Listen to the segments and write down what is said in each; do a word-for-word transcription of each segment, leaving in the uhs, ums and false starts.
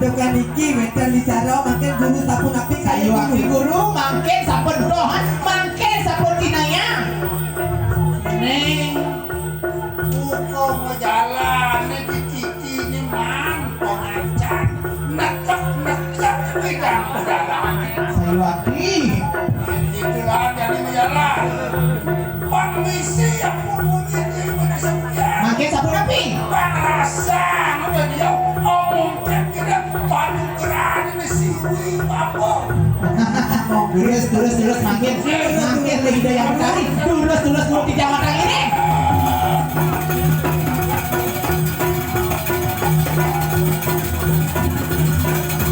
Tukang niki wénten wicara mangkin guru sapunapi kaya sayuwakti guru? Guru mangkin sampun doh, mangkin sampun kinayang. Ning buka majalane di titi ni man pengacan nekek-nekek bidang pedalanan. Sayuwakti. Itulah jani majalan. Pang misi yang punya ini mana sepian. Mangkin sapunapi? Pang rasa udah dia omong kira-kira panugrahan ini siwi apa? Terus, terus, terus, mangkin, mangkin Ida Hyang Betari. Terus, terus, terus, tidak matang ini.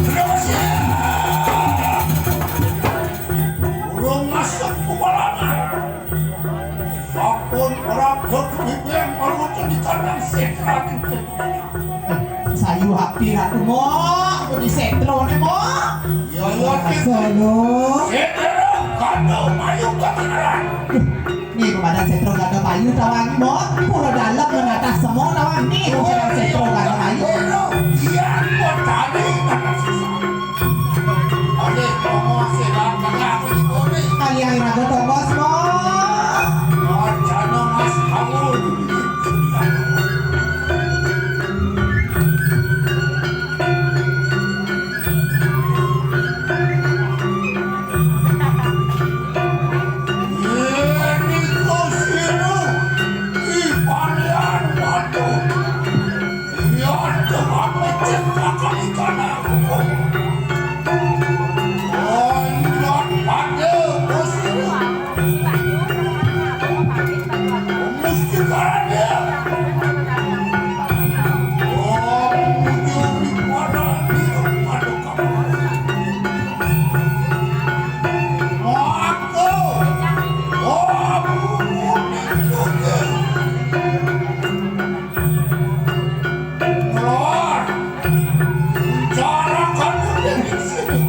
Terus ya. Urung masuk ke balaman. Sampun ora bibeng perlu di kandang setra. Sayuwakti Ratu Mbok, di setrone Mbok. Ya, ya, Solo. Setra kandang mayu ketenaran. Nih, kepada setra kandang mayu tawang Mbok. Pura dalem menatah semua tawang nih, kepada setra kandang mayu. Iya, kok tadi. Ayo, ngomong sih, Bang. Tengah aku di sini. Kalian ragu tongos, Mbok. Wacana Mas Kawul. Ini kau sini, di Palian Batu. Iya, coba pecah kakak ikan aku. Oh, iya, pada bos ini. Mesti karena dia. Oh, menuju di mana? Di mana kamu? Aku. Oh, menuju. Keluar. Cara kamu dari sini.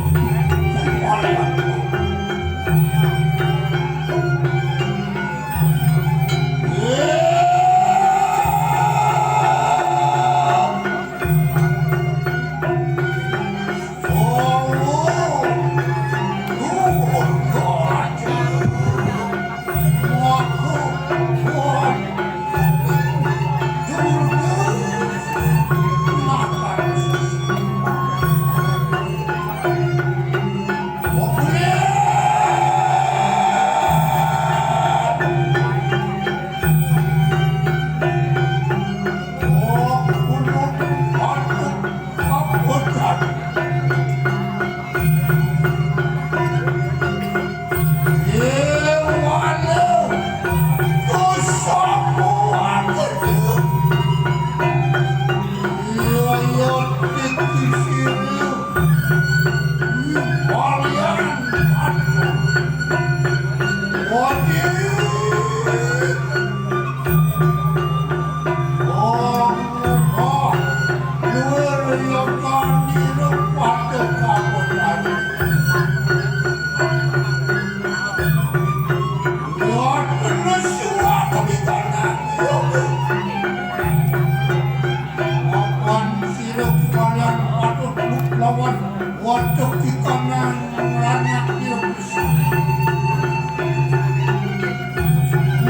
Waduh, kita nang ranak dia.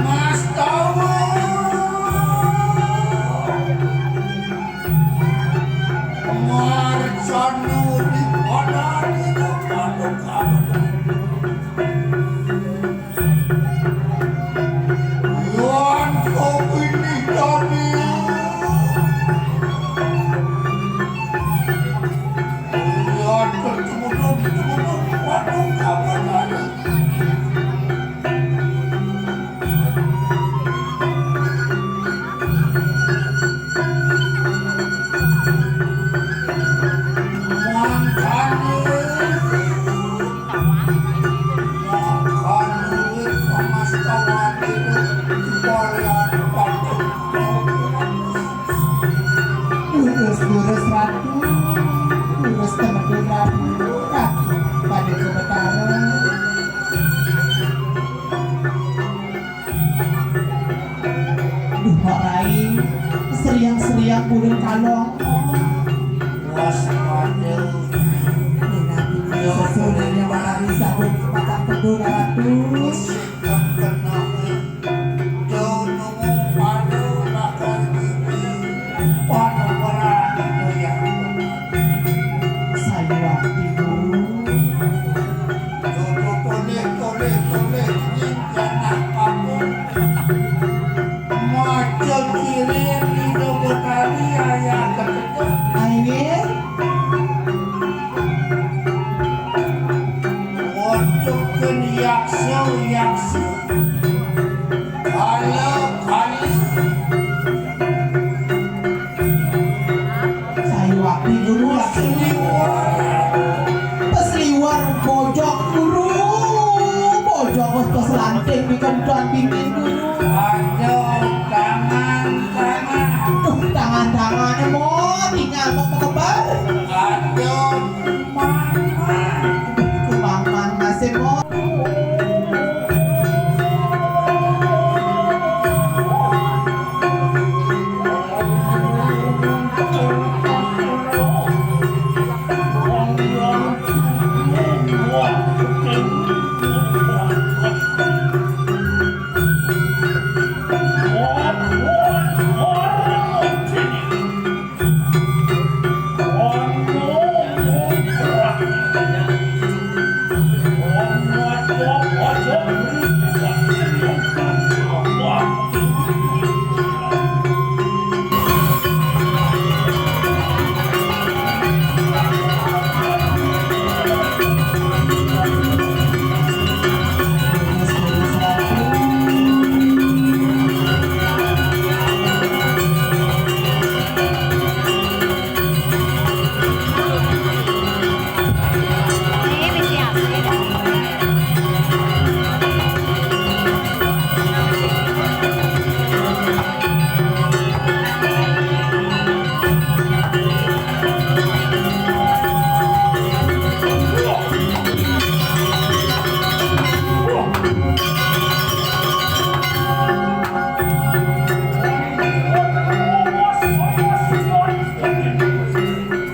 Mas tawa. Marcanu di padang itu paduka. Wan kopi ni tadi. Wan ketemu dong, ketemu dong. Waduh, kapan ada? Lurus, lurus, Ratu. Lurus, temedun, Ratu. Ratu, pada ke Betara. Duh, Pak Rai, seriang-seriang ulun kalong. Waspada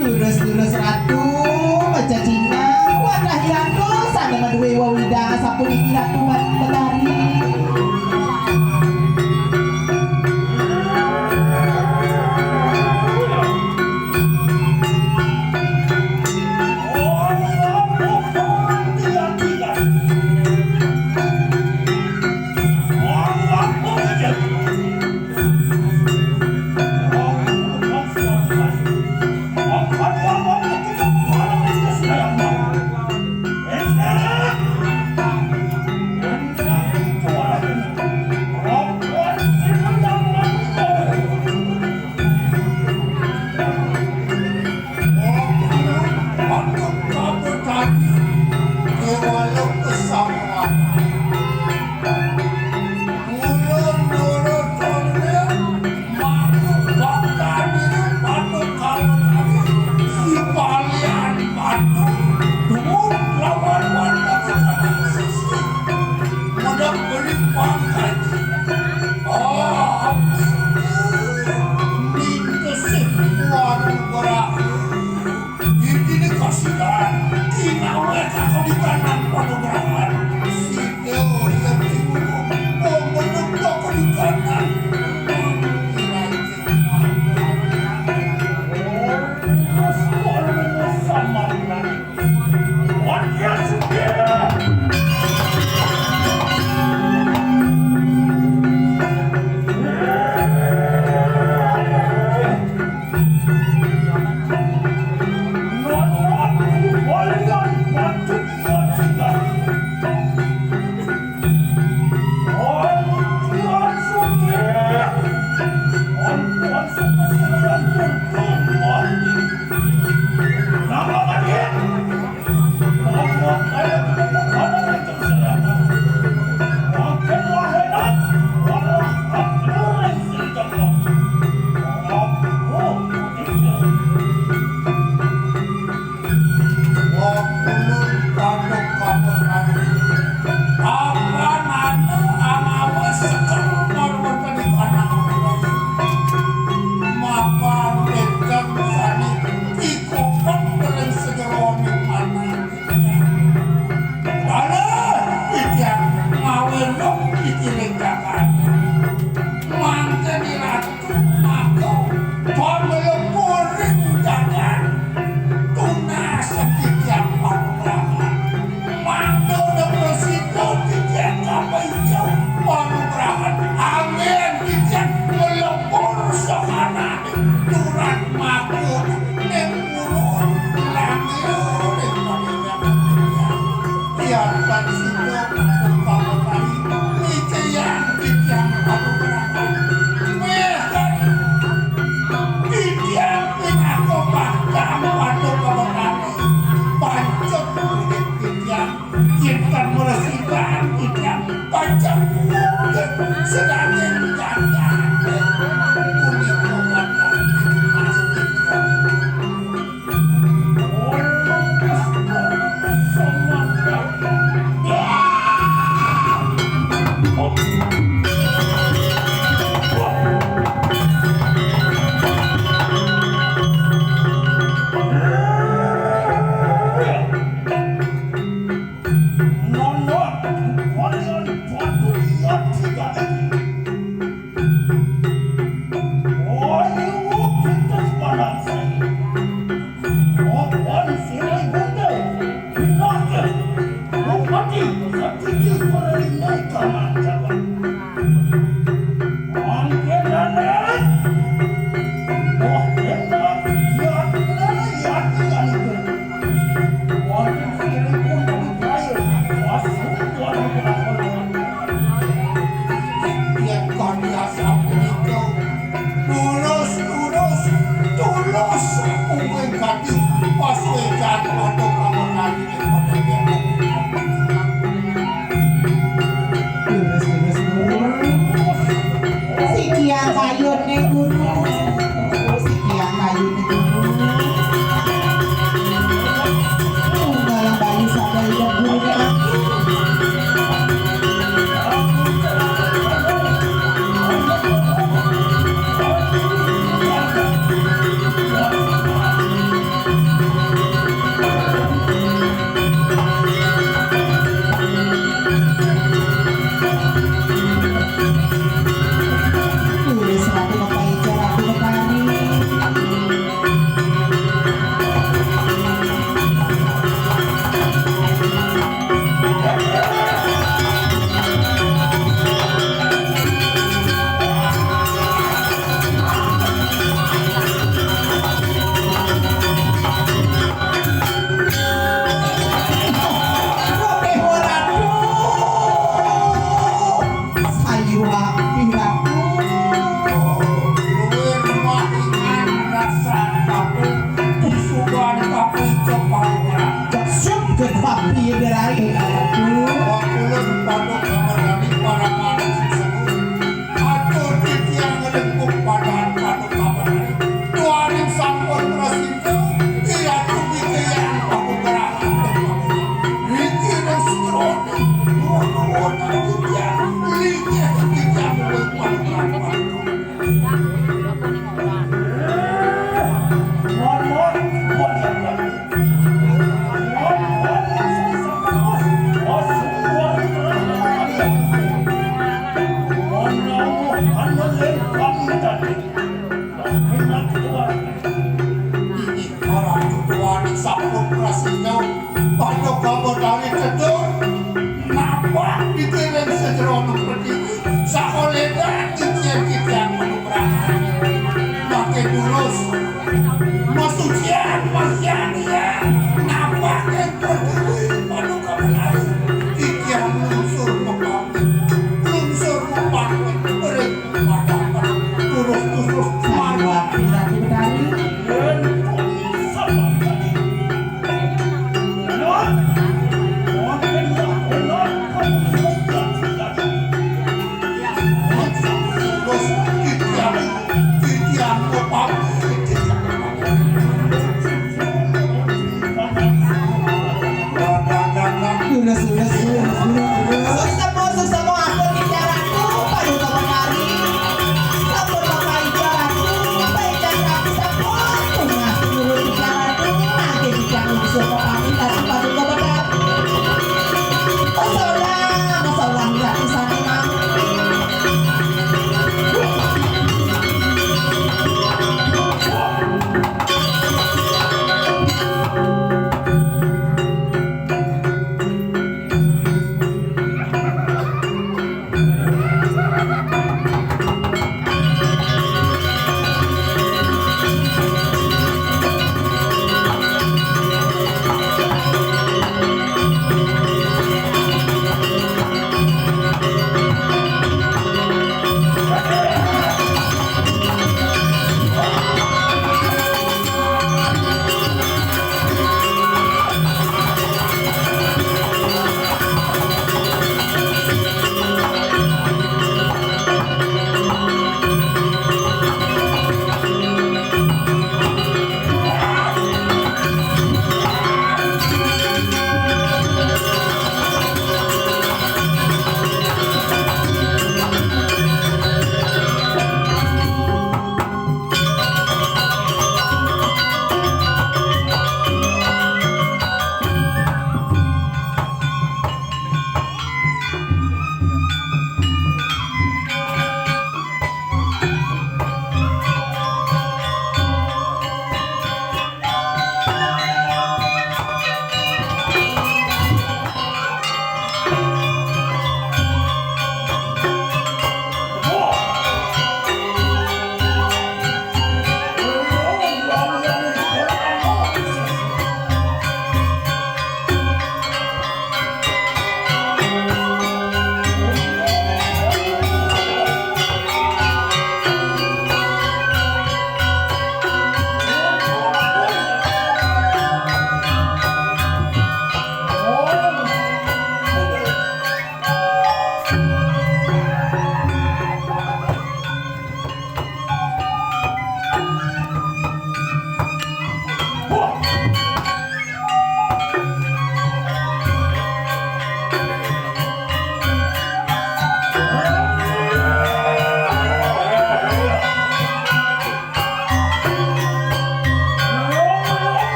Lurus-lurus Ratu, maca cingak, wadahi Ratu, sané madué wewidang sapuniki Ratu Betari. Mangkene Ratu Mako pamlepuring jagat tunas titiang panugrahan. Mangkene prasida titiang kapaica panugrahan anggen titiang nglebur sakananing turan Mako ning purun Langir ring padewekan titiang. Tiang tan sida paduka Betari, micayang titiang panugrahan. Wéhten titiang pinaka bakal paduka Betari, pancut urip titiang, yén tan mresidan titiang, pacang mungkin sedanging jajah. Punika wonten ing mas titiang. Yén kadi asapunika, lurus, lurus, tulus, kuwing kadi, pas wécan pada kawenani ing padewekan. Lurus, lurus, lurus. Sikian kayune guru. Sikian kayune guru. Tunggalang bayi sampai ikan burungnya mati. Tulis Ratu Mekaica, Ratu Mekari. Sayuwakti Ratu. Luwih maringan rasa kabeh, kusuban kabeh cok pawuran. Cok sup ke papi berai. Aduh. Wakulun padha kamarani para manusa. Atur titiang nglengkung padaan padha kamarani. Tuaning sampun prasida, iratu titiang pakukrahan. Riki ning sirone, nuwun-nuwun titiang, linggih titiang nglengkung padaan padha kamarani. Inggih, para tuaning sampun prasida, padha kabodari tedur, napak dikiring sajeroning pertiwi, sakoledan titiang-titiang manugrahan. Mangke durus, masucian, masian, iya, napak ing pertiwi, padha kabodari, titiang lungsur mepamit, lungsur mepamit, ring Terus-terus marwati Ratu Betari.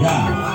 Nah,